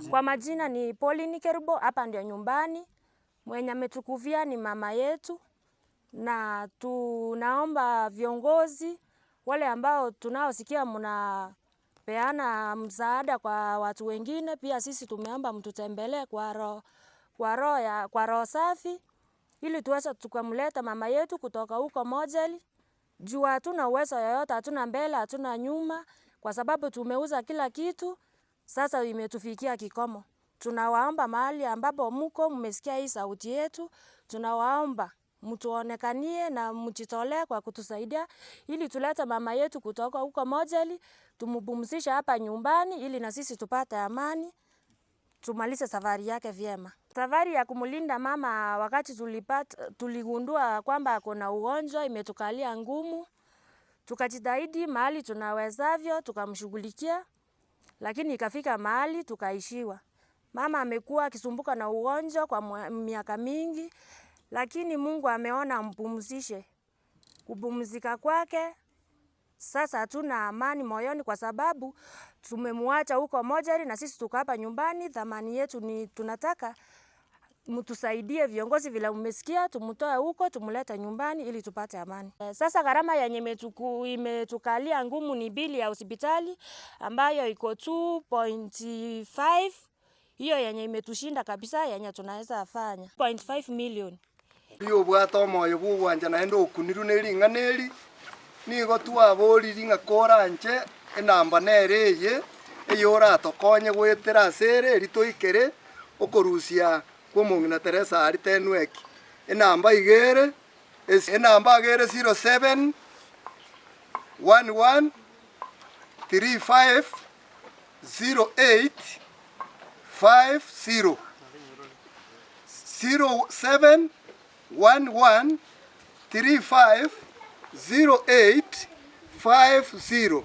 Kwa majina ni Pauline Kerubo, hapa ndio nyumbani. Mwenye ametukufia ni mama yetu, na tunaomba viongozi wale ambao tunaosikia mnapeana msaada kwa watu wengine, pia sisi tumeomba mtutembelee kwa roho kwa roho ya kwa roho safi, ili tuweze tukamleta mama yetu kutoka huko mochari juu hatuna uwezo yoyote, hatuna mbele, hatuna nyuma, kwa sababu tumeuza kila kitu, sasa imetufikia kikomo. Tunawaomba mahali ambapo mko mmesikia hii sauti yetu, tunawaomba mtuonekanie na mjitolee kwa kutusaidia ili tulete mama yetu kutoka huko mochari, tumpumzishe hapa nyumbani ili na sisi tupate amani, tumalize safari yake vyema. Safari ya kumlinda mama wakati tulipata, tuligundua kwamba kuna ugonjwa imetukalia ngumu, tukajitahidi mahali tunawezavyo, tukamshughulikia, lakini ikafika mahali tukaishiwa. Mama amekuwa akisumbuka na ugonjwa kwa miaka mingi, lakini Mungu ameona ampumzishe. Kupumzika kwake sasa hatuna amani moyoni kwa sababu tumemwacha huko mochari na sisi tuko hapa nyumbani. Thamani yetu ni tunataka mtusaidie viongozi, vile mmesikia, tumtoe huko tumlete nyumbani ili tupate amani. Sasa gharama yenye imetukalia ngumu ni bili ya hospitali ambayo iko 2.5 hiyo yenye imetushinda kabisa yenye tunaweza fanya 0.5 million. Riria obwate omoyo bw'ogwancha naende okunirwe ne ring'ana eri, nigo twaboriri ng'a koranche enamba nere eye, eyoratokonye goetera ase ere eri toikere okorusia kw'omong'ina Teresa aria Tenweki. Enamba iga ere, enamba iga ere 07 11 35 08 50 07 11 35 08 50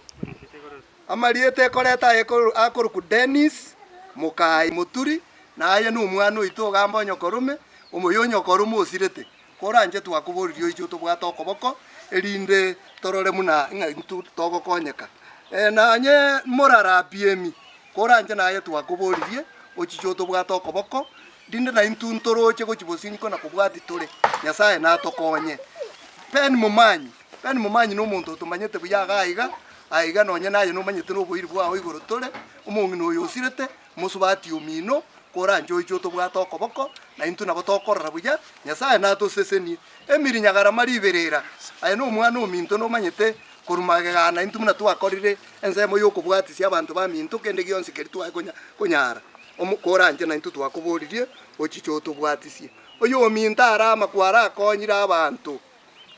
Amarieta ekoreta aye akorokwa Dennis Mokai Moturi, na aye nomwana oito ogamba onyokorume, omoyio onyokorume osirete. Koranche twakoboririe oiche otobwate okoboko, erinde torore buna ng'a intwe togokonyeka. Nanye morarabiemi, koranche naye twakoboririe ochiche otobwate okoboko, rinde naintwe ntoroche gochia bosio na kobwatia tore. Nyasaye natokonye. Ben Momanyi, Ben Momanyi nomonto otomanyete buya iga aiga, aiga nonye naye nomanyete noboiri bwao igoro tore, omong'ina oyo osirete, Mosubati omino, koranche oiche otobwate okoboko, na intwe nabo tokorora buya, Nyasae natosesenie. Emiri nyagarama riberera, aye nomwana ominto nomanyete korwa magega na intwe buna twakorire ensemo y'okobwatisia abanto baminto kende gionsi keria twaye konya konyara. Omo koranche naintwe twakoboririe ochiche otobwatisie. Oyominto are amakwa arakonyire abanto.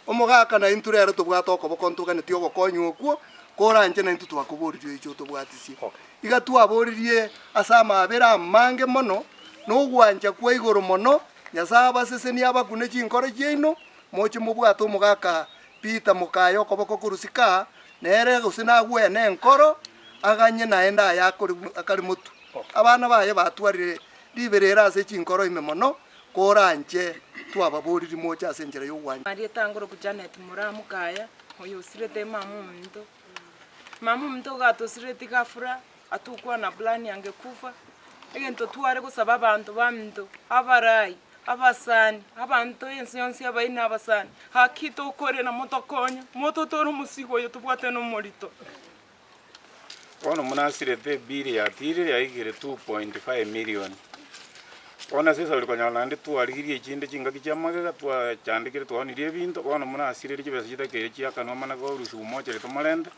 Omogaka naintwe rero tobwate okoboko ntoganetie ogokonywa okwo, koranche naintwe twakoboririe oiche otobwatisie. Iga twaboririe ase amaabera amange mono, na ogwancha kwa igoro mono, Nyasae abasesenie abakune chinkoro chiaino, moche mobwate omogaka Peter mokaye okoboko korusika aa, nere gose nagwene enkoro, aganye naende aya akore akare motwe. Abana baye batwarire riberera ase chinkoro ime mono, Koranche twababoriri moche ase enchera y'ogwancha. Marieta ngoroku Janet Moraa mokaya, oyo osirete mama ominto. Mama ominto iga atosireti ghafla, atukwa na plan angekufa, egento tware gosaba abanto baminto, abarai, abasani, abanto ense yonsi abaino abasani, haki tokore na motokonye, mototore omosigo oyo tobwate nomorito. Bono munasirete ebill yatirire yaikire 2.5 million. Bono ase esabari konyora naende twarigirie echinde chingaki chia magega twachandekire twaonirie ebinto, bono munasirire chibesa chitakeire chiakanwa mana korusiwa mochare tomorente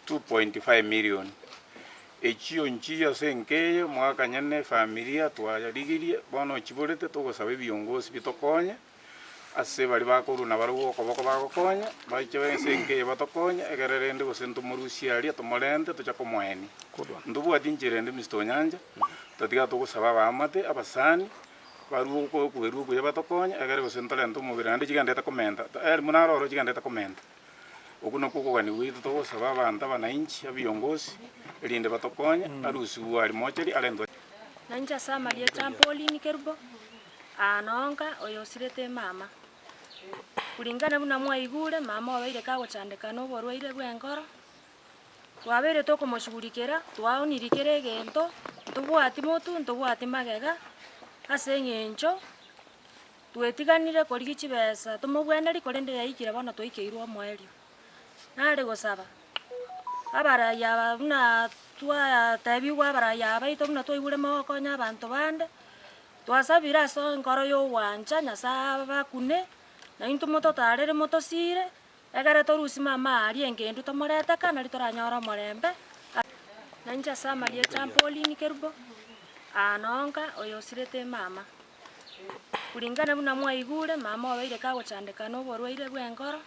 2.5 million. Echio nchiyo ase enka eye, omogaka nyene, efamilia twarigirie, bono ochiborete togosaba ebiongosi bitokonye. Ase baria bakorua nabarabwo okoboko bagokonya, baiche ase enka eye batokonye, ekero rende gose ntomorusie aria tomorente toche komoenia. Ntobwati inchera ende Mister Onyancha, totatiga togosaba abaamate, abasani, barue okwerua okuya batokonye, egere gose ntorente omobere naende chigenderete komenta, ere buna aroro chigenderete komenta. Okwo nakwo okogania gwaito togosaba abanto abanainchi, abiongosi, erinde batokonye, arusigwe aria mochari arentwe. Nainche ase amarieta Pauline Kerubo, Aa nonka oyosirete mama. Kulingana buna mwaigure, mama obeire kagochandeka noborwaire bw'enkoro, twabeire tokomoshughulikera, twaonirie kera egento. Ntobwati motwe, ntobwati magega, ase eng'encho twetiganire korigia chibesa tomobwenerie korende yaikire bono twaikeirwe omoerio. Nare gosaba, abarai aba buna twatebigwa abarai aba baito buna twaigure mogokonya abanto bande, twasabire ase enkoro ya ogwancha Nyasaye abakune, na intwe mototarere motosire, Ekero torusie mama aria engendu tomorete ka nario toranyore omorembe. Na inche ase amarieta a Pauline Kerubo, aa nonka oyo osirete mama. Kulingana buna mwaigure, mama obeire kagochandeka na oborwaire bw'enkoro,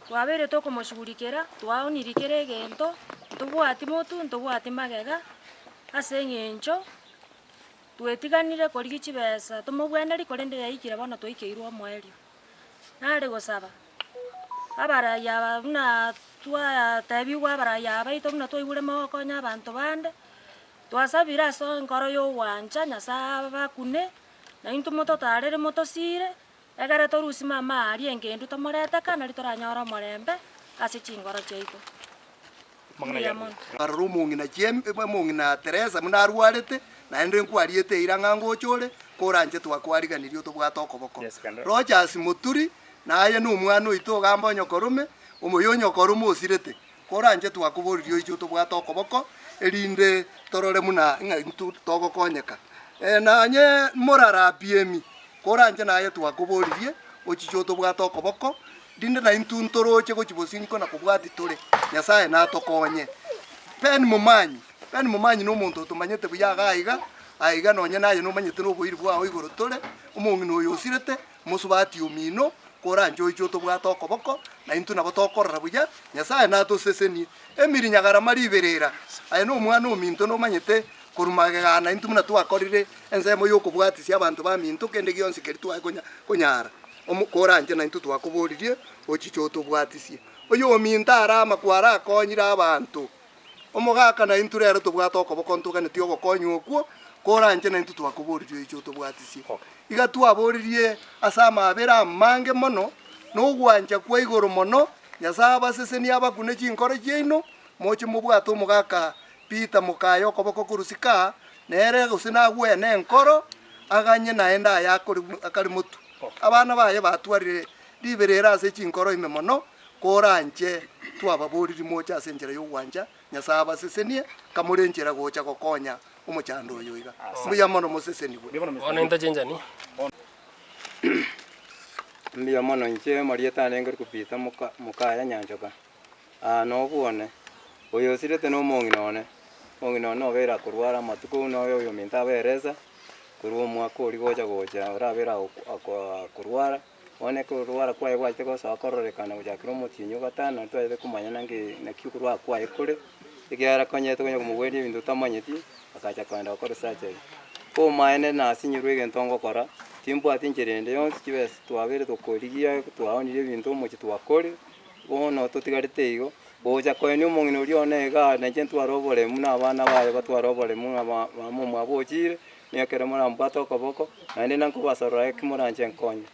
twabeire tokomoshughulikera, twaonirie kera egento, ntobwati motwe, ntobwati magega, ase eng'encho twetiganire korigia chibesa tomobwenerie korende yaikire bono twaikeirwe omoerio. Nare gosaba, abarai aba buna twatebigwa abarai aba baito buna twaigure mogokonya abanto bande, twasabire ase enkoro ya ogwancha Nyasaye abakune, na intwe mototarere motosire, ekere torusie mama aria engendu tomorete ka nario toranyore omorembe ase chingoro chiaito. Mbuya mono. Nkarora omong'ina chiembe, omong'ina Teresa buna arwarete, naende nkwariete eira ng'a ngocha ore, koranche twakwariganirie otobwate okoboko. Rogers Moturi, naye nomwana oito ogamba onyokorome, omoyio onyokorome osirete, koranche twakoboririe oiche otobwate okoboko, erinde torore buna ng'a intwe togokonyeka. Nanye morarapiemi, koranche naye twakoboririe, ochiche otobwate okoboko, Rinde naintwe ntoroche gochia bosio na kobwatia tore, Nyasae natokonye. Ben Momanyi Ben Momanyi nomonto otomanyete buya iga aiga, aiga nonye naye nomanyete noboiri bwao igoro tore, omong'ina oyo osirete, mosubati omino, koranche oiche otobwate okoboko, naintwe nabo tokorora buya, Nyasae natosesenie. Emily Nyagarama riberera, aye nomwana ominto nomanyete korwa magega naintwe buna twakorire ensemo yokobwatisia abanto baminto kende gionsi keria twaye konya konyara. Koranche naintwe twakoboririe, ochiche otobwatisie. Oyominto are amakwa arakonyire abanto, omogaka naintwe rero tobwate okoboko ntoganetie ogokonywa okwo, koranche naintwe twakoboririe oiche otobwatisie. Iga twaboririe ase amabera amange mono, na ogwancha kwa igoro mono, Nyasae abasesenie abakune chinkoro chiaino, moche mobwate omogaka Peter mokaye okoboko korwa sika, nere gose nagwene enkoro, aganye naende aya akare motwe. Abana baye batwarire riberera ase chinkoro ime mono, koranche twababoriri moche ase enchera y'ogwancha, Nyasae abasesenie, kamore enchera gocha gokonya omochando oyo iga. Mbuya mono mosesenigwe. Bono intachenchani. Mbuya mono inche omoriete arenge Peter mokaya Nyanchoka. Aa nobwone, oyo osirete nomong'ina one, omong'ina one obeire akorwara amatuko buna oyo oyominto aberesa, korwa omwaka oria gocha gocha orabere akorwara, bono ekorwara kwaye gwachete gosoa kororekana gochakera omotienyi o gatano ntwachete komanya naki naki okorwara kwaye kore, ekiagera konyete konya komogweria ebinto otamanyeti, akacha kogenda gokora esurgery. Komaene nasinyirwe egento ngokora, timbwati enchera ende yonsi chibesa twabeire tokorigia twaonirie ebinto omochie twakorire. Bono totigarete igo, gocha koenia omong'ina oria one igaa, na inche ntware oboremu na abana baye batware oboremu ng'a mama omwabo ochire, na ekero morambwate okoboko, naende nankobasorora eki moranche nkonye.